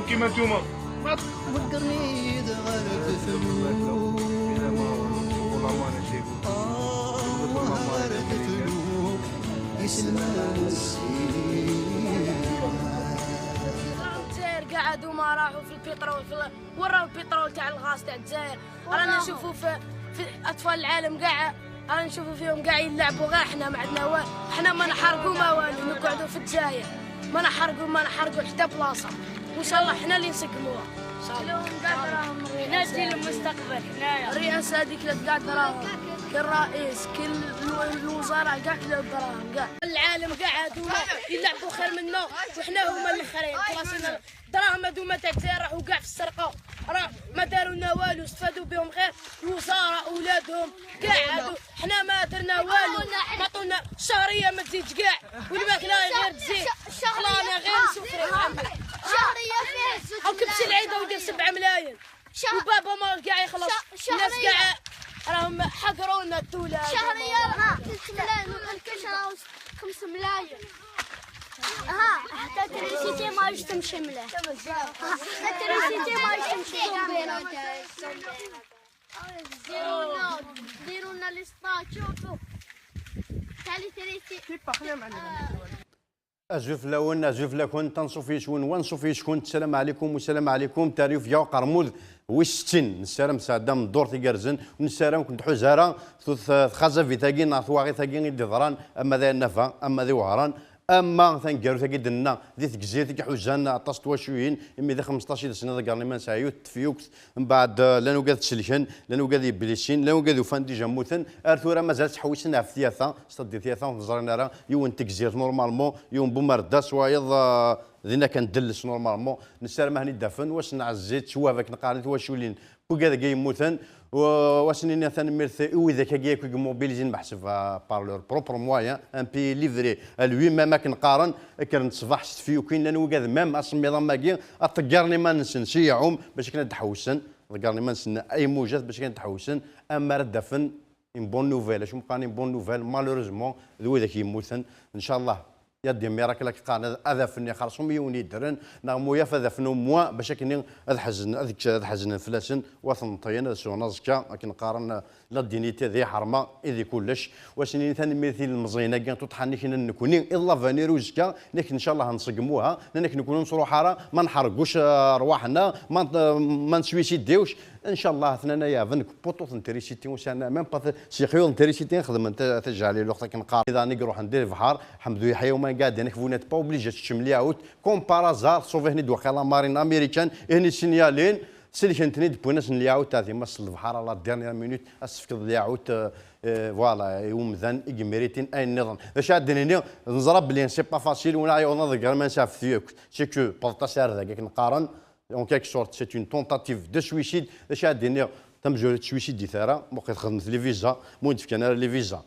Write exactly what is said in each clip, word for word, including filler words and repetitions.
كيما نتوما. والقرنيد غرقت له. آه، غرقت له. يسلم السيد. الجزائر قاعد وما راحوا في البترول، في ال-، وراو البترول تاع الغاز تاع الجزائر. رانا نشوفوا في، في اطفال العالم كاع، رانا نشوفوا فيهم كاع يلعبوا، غير حنا ما عندنا والو. حنا ما نحرقوا ما والو، نقعدوا في الجزائر، ما نحرقوا، ما نحرقوا حتى بلاصه. وان شاء الله حنا اللي نسقموها. ان شاء الله. حنا جيل المستقبل، حنايا. الرئاسه هذيك اللي تقعد دراهم، كي الرئيس، كي ال-، الوزراء، كاع كلاو دراهم كاع. العالم كاع هادوما يلعبوا خير منا، وحنا هما الاخرين. خلاص، دراهم هادوما تاع الجزائر راحوا كاع في السرقه، راه ما داروا لنا والو، استفادوا بهم غير الوزراء، اولادهم كاع هادو. حنا ما درنا والو، عطونا شهريه ما تزيدش كاع، والماكله غير تزيد. خلانا غير نسوفري. شهريه فيها زوج، هاو كبش العيد ودير سبعة ملايين، وبابا ما كاع يخلص. الناس كاع راهم حقرونا الدوله. شهريه ثلاثة ملايين، وكل كاش راهو خمسة ملايين. ها، حتى تريسيتي ما عادش تمشي مليح. حتى تريسيتي ما عادش تمشي مليح. ديروا لنا، ديروا لنا لي ستاتيو، شوفوا. تاع لي تريسي. Azul fell-awen, azul fell-akent, anṣuf yes-wen, wanṣuf yes-kent. Salam ɛlikum, wa salam ɛlikum. Tarifga uqermud wis settin. Nessaram sɛedda n ddurt igerrzen, u nessaram ur ken-tḥuza ara tut-, txazabit-agi neɣ twaɣit-agi i d-iḍran, ama d Ayannaba, ama d Wehran, ama taneggarut-agi d-nenna di Tegzirt i iḥuzan aṭas n twacuyin, imi di xmesṭac i d-sniḍ agarniman sɛyut tefyukt, mbeɛd, eh, llan wigad tselken, llan wigad yeblisin, llan wigad ufan dija mmuten, ar tura mazal ttḥewwisen ɣef tyata, c'est-à-dire tyata ur ten-ẓrin ara, yiwen n Tegzirt normalement, yiwen n Bumerdas, wayeḍ, eh, dinna kan Delles normalement. Nessaram ad ten-id-afen, wass n ɛezzi, ttwab akken qqaren twaculin n wigad-agi yemmuten, u-, wass-nni tanemmirt i widak-agi akk i yemmobilizin meḥseb, eh, par leurs propres moyens, un pays livré à lui-même akken qqaren, kkren ṣṣbeḥ s tefyukin, llan wigad même asemmiḍ am wagi, ad ṭeggaren iman-nsen si iɛum bac akken ad d-ḥewsen, ḍeggren iman-nsen ay mujat bac akken ad d-ḥewsen, ammer ad d-afen une bonne nouvelle. Acu meqqaren une bonne nouvelle, malheureusement, d widak yemmuten. Ncallah, il y a des miracles akken qqaren, ad, ad afen ixerṣum yiwen yeddren, neɣ muyaf ad afen au moins, bac akken ad ḥeznen, ad k-, ad ḥeznen fell-asen, u ad ten-ṭṭiyen, ad sɛun aẓekka, akken qqaren, la dignité d iḥerma i di kullec. Wass-nni tanemmirt i lemẓiyen-agi, tuṭḥa-nni kna nekni, i l'avenir uzekka, nek ncallah nṣeggem-uha, nek nekni ur nettruḥ ara, ma nḥerguc, eh, rwaḥ-nneɣ, ma, ma neswisidiwc, ncallah tnana yaben deg puṭuṭ n trisiti, ussan même pas s yexyuḍ n trisiti xedmen ta-, tajaɛliluxt akken qqaren. Iḍan i iruḥen di lebḥer, ḥemdu yeḥya uma qɛedin, vous n'êtes pas obligé ad teččem lyaɛut, comme par hasard, tṣubiḥ-nni d-waqila marine américaine, ihni sinyalin, selken-ten-id, wwin-asen lyaɛut, tɛeddim-as s lebḥer à la dernière minute, ad s-tefkeḍ lyaɛut, euh, euh, voilà, i umdan i yemritin ayen nniḍen. D acu ara d-nini, neẓra belli c'est pas facile, win ara yawḍen ad ḍeggren iman-is ɣef tyukt, c'est que wwḍet-as ar dagi akken qqaren, en quelque sorte, c'est une tentative de suicide. D acu ara d-iniɣ, tamezwarut ur teswisidit ara, ma ur xedmet les visas, ma ur d-fkan ara les visas.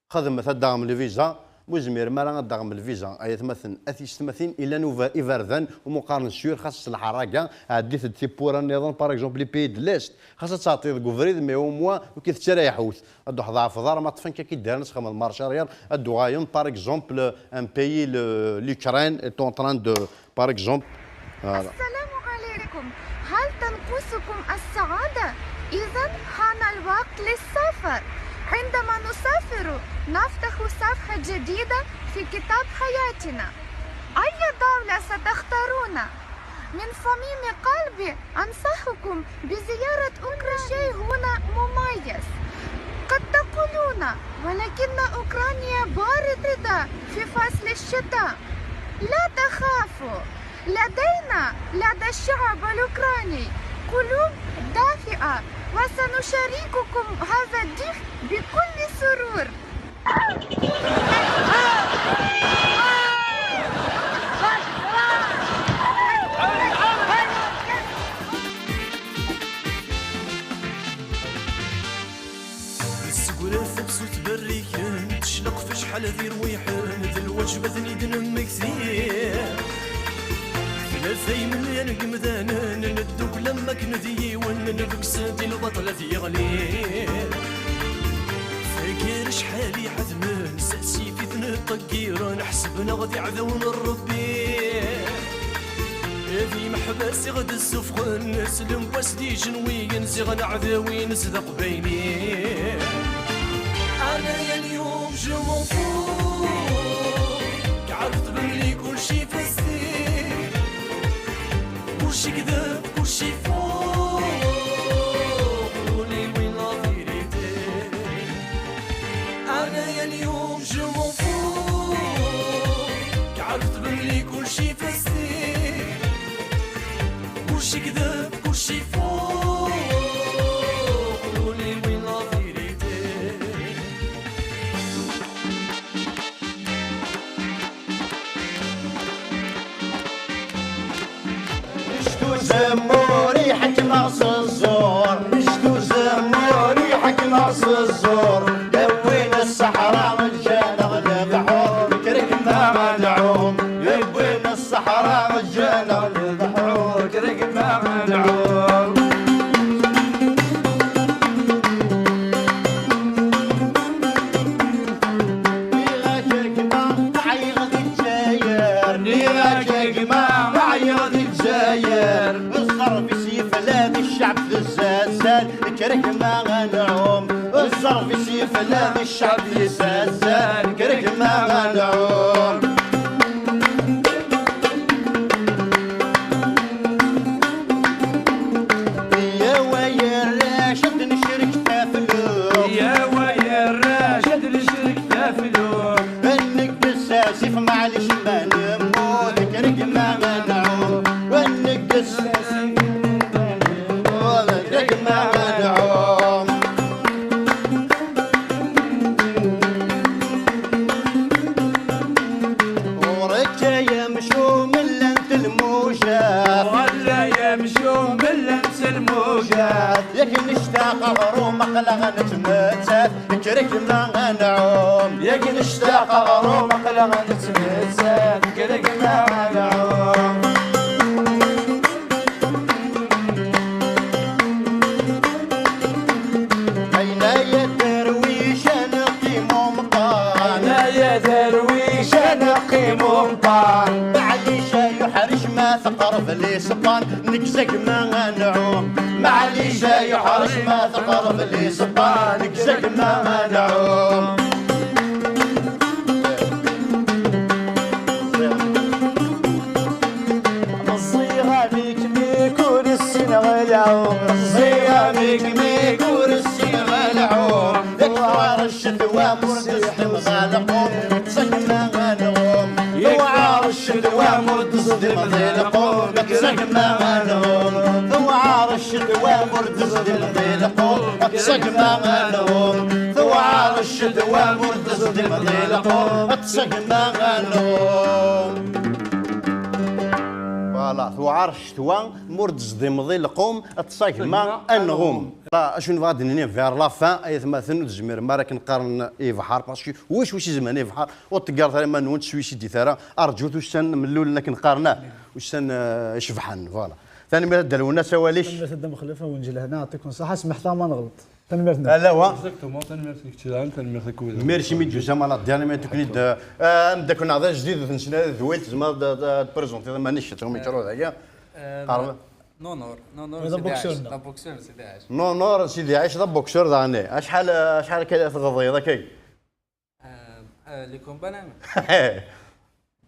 Xedmet ad d-taɣem lviza, ma ur tezmirem ara ad d-taɣem lviza, ay atmaten, a tiyessetmatin, illan uba-, iberdan, umi qqaren sûr, xas s lḥerraga, ɛeddit-d tiwwura nniḍen, par exemple, les pays de l'Est, xas ad tɛeṭṭiḍ deg ubrid, mais au moins, ur k-itett ara lḥut. Ad d-truḥeḍ ɣef uḍar, ma ṭṭfen-k akka i d-rran, ad txedmeḍ marche arrière, ad d-tuɣaleḍ, par exemple, un pays, le, l'Ukraine est en train de, par exemple, voilà. السلام عليكم. هل تنقصكم السعادة؟ إذن حان الوقت للسفر. عندما نسافر، نفتح صفحة جديدة في كتاب حياتنا. أي دولة ستختارون؟ من صميم قلبي أنصحكم بزيارة أوكرانيا. شيء هنا مميز. قد تقولون: "ولكن أوكرانيا باردة في فصل الشتاء." لا تخافوا، لدينا، لدى الشعب الأوكراني، قلوب دافئة، وسنشارككم هذا الضحك بكل سرور. Tesseggra tefsut berriken, tecleq f acḥal d irwiḥen, d lwaǧeb ad ten-id-nemmekti. Tlata imelyan n yemdanen, neddukel am wakken d yiwen, nebges di lbaṭel ad yeɣli. Faker acḥal iḥedmen, s asif i ten-ṭeggiren, ḥesben-aɣ d iɛdawen n Ṛebbi. Di Ḥbas iɣed ssufɣen s lemwas d ijenwiyen ziɣen aɛdaw-ines d aqbayli. Ana ya اليوم je m'en fous. Ɛarfet belli kulci fastil, kulci kdeb, kulci faux. Qululi win la vérité. Ana ya اليوم je m'en fous. Ɛarfet belli kulci fastil, kulci kdeb, kulci faux. Qululi win la vérité. Mectu zemur iḥekmeɣ s ẓẓur, mectu zemur iḥekmeɣ s ẓẓur. Lewwin ṣṣeḥra ǧǧan-aɣ lebḥur, kkret ma nɛum. Lewwin ṣṣeḥra ǧǧan-aɣ lebḥur, kkret ma nɛum. Nniɣ-ak a gma ɛyiɣ di Lezzayer, nniɣ-ak a gma ɛyiɣ di Lezzayer. Ẓẓerf-is yefla di ccɛeb d zzazan, kker a gma ad nɛum. Ẓẓerf-is yefla di ccɛeb d zzazan, kker a gma ad nɛum. Yaw ay arrac ad necrek taflukt. Yaw ay arrac ad necrek taflukt. Ad negges asif, maɛlic ma nemmut, kker a gma ad nɛum. Ad negges asif, kker a gma ad nɛum. Ɣur-k ay amcum llant lmujat. Ɣur-k ay amcum llant lmujat. Yak nectaq aɣrum, aql-aɣ nettmettat. Kker a gma ad nɛum. Yak nectaq aɣrum, aql-aɣ nettmettat. Kker a gma ad nɛum. Ɛinaya darwic ad neqqim umṭan. Ɛinaya darwic ad neqqim umṭan. Maɛlic ay uḥric ma teqreb Lispan, nekk s a gma ad nɛum. Maɛlic ay uḥric ma teqreb Lispan, nekk s a gma ad nɛum. Meẓẓiy am ikmik ur ssineɣ lɛum. Meẓẓiy am ikmik ur ssineɣ lɛum. Tewɛer ccetwa ur d-tezdimeḍ lqum, ṭṭes a gma ad nɛum. Tewɛer ccetwa ur d-tezdimeḍ lqum, ṭṭes a gma ad nɛum. Tewɛer ccetwa ur d-tezdimeḍ lqum, ṭṭes a gma ad nɛum. Tewɛer ccetwa ur d-tezdimeḍ lqum, ṭṭes a gma ad nɛum. Voilà, tewɛer ccetwa, ma ur d-tezdimeḍ lqum, ṭṭes a gma ad nɛum. Voilà, acu nebɣa ad d-nini vers la fin, ay atmaten, ur tezmirem ara akken qqaren ibḥar, parce que wic wic izemren ibḥar, ur ṭeggret ara iman-nwen, teswisidit ara, arǧut ussan mellulen akken qqaren, ah, ussan, eh, icebḥen, voilà. Tanemmirt a Dda Lwennas, awal-ik. Tanemmirt a Dda Mexluf, a wen-ǧǧ lehna, yeɛṭikum ṣṣeḥḥa, smeḥt-aɣ ma nɣelṭ. Tanemmirt-nwen. Ala wa. Exactement, tanemmirt-ik, Tidan, tanemmirt-ik, Widan. Merci mi d-tusam a la dernière minute, akken-id, eh, ameddakel-nneɣ d ajdid, ur t-nessin ara d Wil, tzemreḍ ad, ad, ad tprezentiḍ iman-ik, ɣer umikru dagi. Eh, Qerb. Nunur, Nunur, d aboksur-nneɣ. D aboksur, Sidi Ɛic. Nunur, Sidi Ɛic, d aboksur daɣen. Acḥal, acḥal akka tɣeḍiḍ akka? Eh, eh, les combats, neɣ?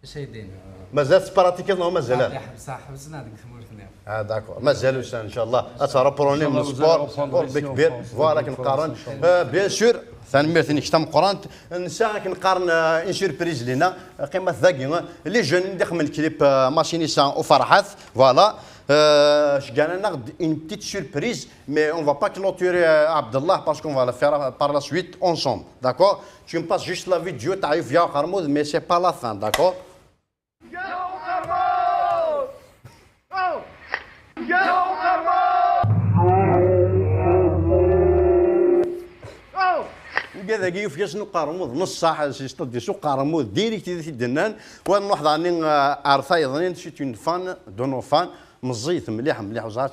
Acu ay d-yenna? Mazal tettpratikeḍ neɣ mazal? Ḥebseɣ, ḥebseɣ deg tmurt-nni. Ah, d'accord. Mazal ussan, inchallah. Ad terreḍ proni n sport, ur bik bir. Voilà, akken qqaren. Euh, bien sûr, tanemmirt-nnek tameqqrant. Nsa akken qqaren, euh, une surprise lina. Qqimet dagi, les jeunes, d ixem n clip, euh, Masinisa u Ferḥat. Voilà. Euh, ceggan-aneɣ-d une petite surprise, mais on va pas clôturer, euh, Abdallah, parce qu'on va le faire, euh, par la suite ensemble, d'accord? Tu me passes juste la vidéo, t'as vu, viens, Kharmoud, mais c'est pas la fin, d'accord? Ugad-agi yufeg-asen uqermud n ṣṣeḥ, c'est-à-dire s uqermud direct i t-id-nnan. Wa nruḥ daɣen, euh, ar tayeḍnin, c'est une fan de nos fans. Meẓẓiyet mliḥ, mliḥ, ẓer,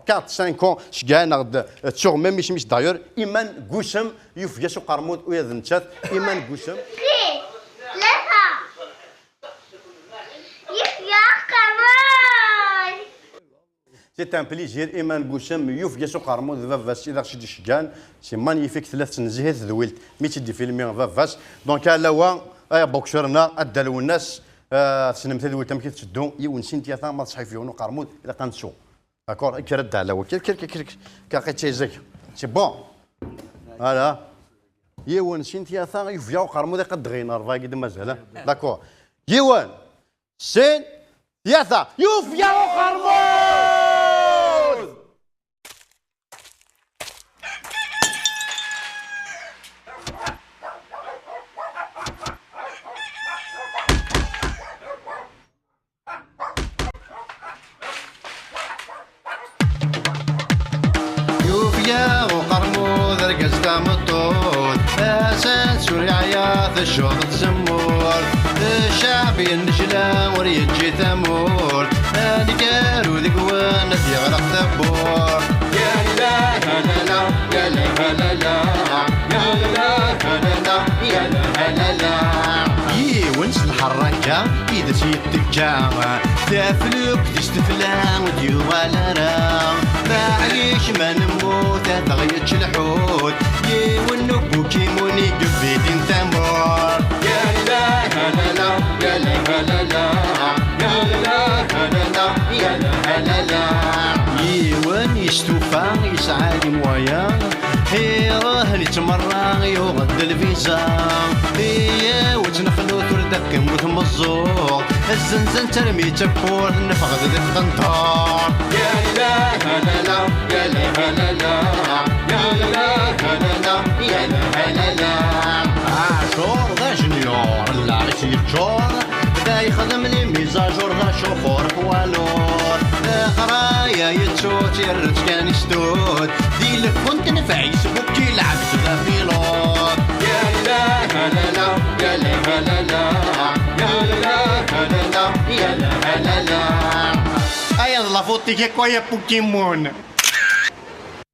quatre, cinq ans, ceggan-aɣ-d, ttuɣ même isem-is d'ailleurs, Iman Gusem, yufeg-as uqermud ula d nettat, Iman Gusem. Yefka aqermud! C'est un plaisir, Iman Goussem, yufeg-as uqermud d baba-s i d aɣ-tt-id-iceggan. C'est magnifique, tella tettnezzihi tedwilt mi tt-id-ifilmi baba-s. Donc, ala wa, ay aboksur-nneɣ, Adda Lwennas, ah, tessnem tadwilt amek i tetteddu, yiwen sin tyata, ma teṣḥif yiwen uqermud, ilaq ad nettu. D'accord? Kker a Dda Ɛlawa, kker, kker, kker, kker, kker, kker, kker, kker, c'est bon. Voilà. Yiwen sin tyata, yufeg-aɣ uqermud, iqeddɣ-in rebɛa i d-mazal, ah. D'accord. Yiwen, sin, tyata, yufeg-aɣ uqermud! Yufeg-aɣ uqermud, argaz tameṭṭut, asans ur yeɛya, teccuḍ tzemmurt. Ccɛeb yennejla, ur yeǧǧi tamurt. Aneggaru deg-wen ad yeɣleq tawwurt. Yalla halala, yalla halala, yalla halala, yalla halala. Yiwen s lḥerraka i d as-yettekka, taflukt is tefla ur d-yuɣal ara. Maɛlic ma nemmut ad aɣ-yečč lḥut, yiwen n ubukimun i yebidin tamurt. Yalla halala, yalla halala, yalla halala, yalla halala. Yiwen yestufa yesɛa limwaya, iruḥ yettmerra yuɣ-d lviza. Iyyawet nexlut ur d-teqqim tmeẓẓuɣt. Zzenzen-tt armi d tawwurt, neffeɣ-d di tqenṭert. Yalla halala, yalla halala, yalla halala, yalla halala. Aɛjur d ajenyur, llaɣ-is yeččur, da yexdem les mises à jour, d acuxur poids lourd. Leqraya yettu-tt, yerra-tt kan i sstut. Di lfun tenfeɛ-is bukki lɛebd d apilot. Yalla halala, yalla halala, yalla halala, yalla halala. Aya d la faute-ik akk, ay a Pokémon.